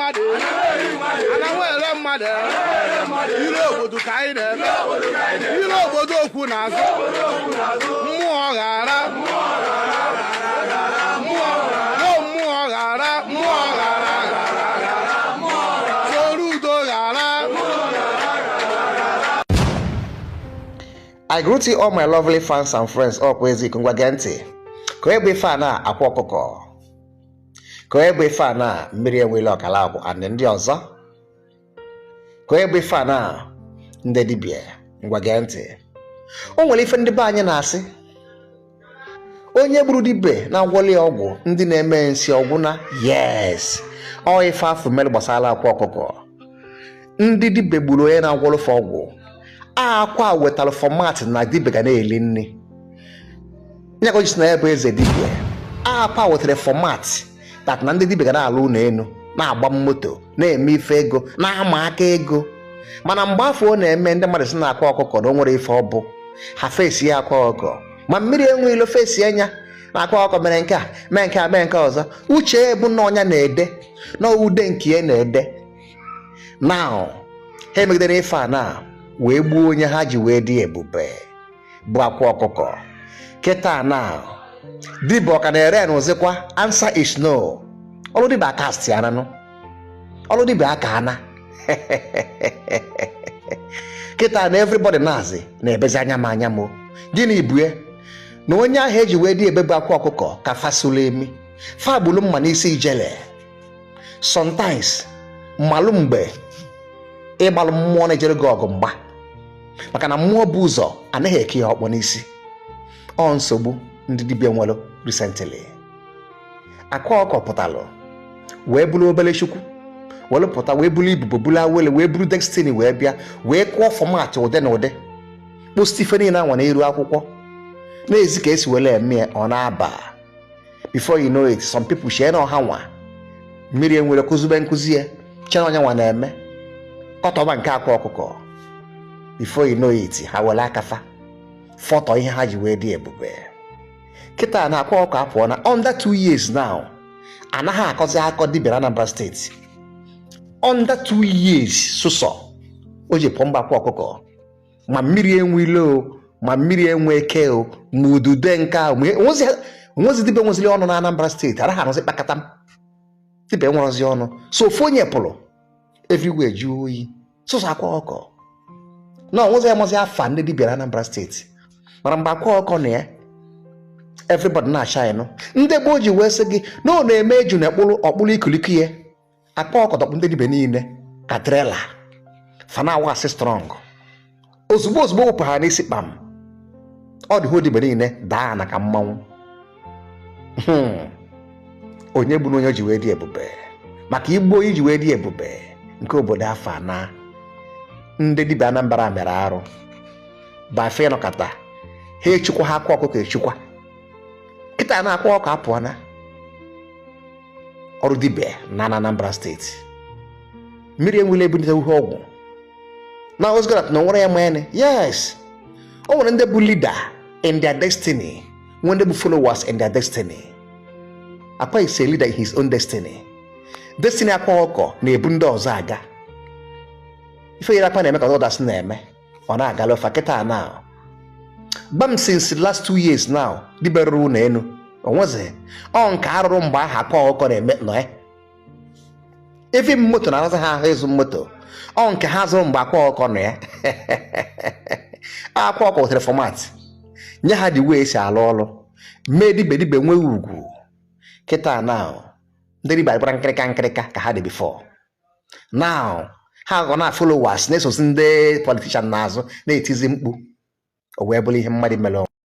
Mmadụ anaghị ere mmadụ. Ire obodo ka anyị na-eme, ire obodo okwu n'azụ mmụọ ghara mmụọ no mmụọ ghara mmụọ ghara soro udo ghara. I greet you all, my lovely fans and friends. Ọkwa Eziku. Ngwa, gee ntị ka onye bụ ife a na-akwa ọkụkọ, ka onye bụ ife a na mmiri enwele ọkala agwụ and ndị ọzọ, ka onye bụ ife a na ndị dibịa. Ngwa, gee ntị. O nwere ife ndị be anyị na-asị, onye gburu dibe na-agwọli ya ọgwụ, ndị na-eme nsị ọgwụ na yes, ọ ife afọ mere gbasara akwa ọkụkọ. Ndị dibe gburu onye na-agwọlụfe ọgwụ. Akwa wetara format na dibe ga na-eli nri ya ka o ji sị na ya bụ eze dibịa. Akwa wetara format that na ndị dibịa ga na-alụ ụlọ elu, na-agba moto, na-eme ife ego, na-ama aka ego. Mana mgbe afọ ọ na-eme, ndị mmadụ si na akwa ọkụkọ na o nwere ife ọ bụ ha fesi ya akwa ọkụkọ, ma mmiri enwe ilo fesi anya na akwa ọkụkọ mere nke a, mee nke a, mee nke ọzọ. Uche bụ na ọnya na-ede na ude nke ya na-ede. Now ha emegidere ife a na wee gbuo onye ha ji wee dị ebube, bụ akwa ọkụkọ. Kịta na dibịa ọ ka na-ere n'ụzịkwa? Answer is no. Ọrụ dibịa aka asị ananụ, ọrụ dibịa aka ana. Kịta na everybody na-azị na-ebezi anya m anya m. Gịnị bue na onye ahụ eji wee dị ebe bụ akwa ọkụkọ ka fasụlụ emi, fa gburu mma n'isi ijele. Sometimes mmalụ mgbe ịgbalụ mmụọ na-ejere gị ọgụ mgba, maka na mmụọ bụ ụzọ anaghị eke ya ọkpọ n'isi. Ọ nsogbu ndị dibịa nwere recently. Akwa ọkọ pụtalụ wee bụrụ obere chukwu, were pụta wee buru ibubo, buru awele, wee buru destiny, wee bịa wee kụọ format ụdị na ụdị, kposta ife niile anwa n'elu akwụkwọ na-ezi ka esi were eme ya. Ọ na-aba. Before you know it, some people share na ọha nwa mmiri enwere kụzube nkụzi ya, chee na onye nwa na-eme kọtọba nke akwa ọkụkọ. Before you know it, ha were aka fa fọtọ ihe ha ji wee dị ebube. Kịta na akwa ọkụ apụọ na under 2 years now, anaghị akọzi akọ dibịa na Anambra Steeti. Under 2 years sụsọ o ji pụọ mba akwa ọkụkọ, ma mmiri enwe ile o, ma mmiri enwe eke o, ma udude nke a, ma onwezi dibịa nwezili ọnụ na Anambra Steeti. Anaghị arụzi kpakata m dibịa nwerọzi ọnụ. So ofu onye pụrụ, everywhere jụọ oyi, sụsọ akwa ọkọ na onwezi amazi afa ndị dibịa na Anambra Steeti. Mana mgbe akwa ọkọ na ya, everybody na-acha ịnụ. Ndị gboo ji wee sị gị na ọ na-eme eju na ekpụrụ ọkpụrụ ikuliku ya. Akpa ọkọdọkpụ ndị dibịa niile ka trailer fana awasị strong. Ozugbo ozugbo wepụ ha n'isi kpam, ọ dị hụ dibịa niile daa na ka mmanwụ. Onye gburu onye ji wee dị ebube, maka igbo iji wee dị ebube nke obodo afọ ana. Ndị dibịa Anambra mere arụ bafe ịnọkọta ha echukwa ha akwa ọkụkọ echukwa. Kịta na akwa ọkụ apụọna ọrụ dibịa na Anambra Steeti. Mmiri enwele ebunite ihe ọgwụ na ozgorat na onwere ya mene. Yes, o nwere ndị bụ leader in their destiny, nwee ndị bụ followers in their destiny. Akwa is a leader in his own destiny. Destiny akwa ọkọ na-ebu ndị ọzọ aga. Ife yiri akwa na-eme ka others na-eme, ọ na-agala ofa. Kịta na gbam, since last 2 years now, dibịa rụrụ ụlọ elu onwezi ọ nke arụrụ mgbe ahụ akwa ọkọ na-eme nọ ya. Efi moto na-arazi ha ahụ ịzụ moto, ọ nke ha zụrụ mgbe akwa ọkọ nọ ya. Akwa ọkọ wetara format nye ha dị wee esi alụ ọrụ, mee dibịa dibịa nwee ugwu. Kịta now ndị dibịa gbara nkịrịka nkịrịka ka ha dị before. Now ha gọ na followers na-esozi ndị politician n'azụ na-etizi mkpu. O wee bụrụ ihe mmadụ mere.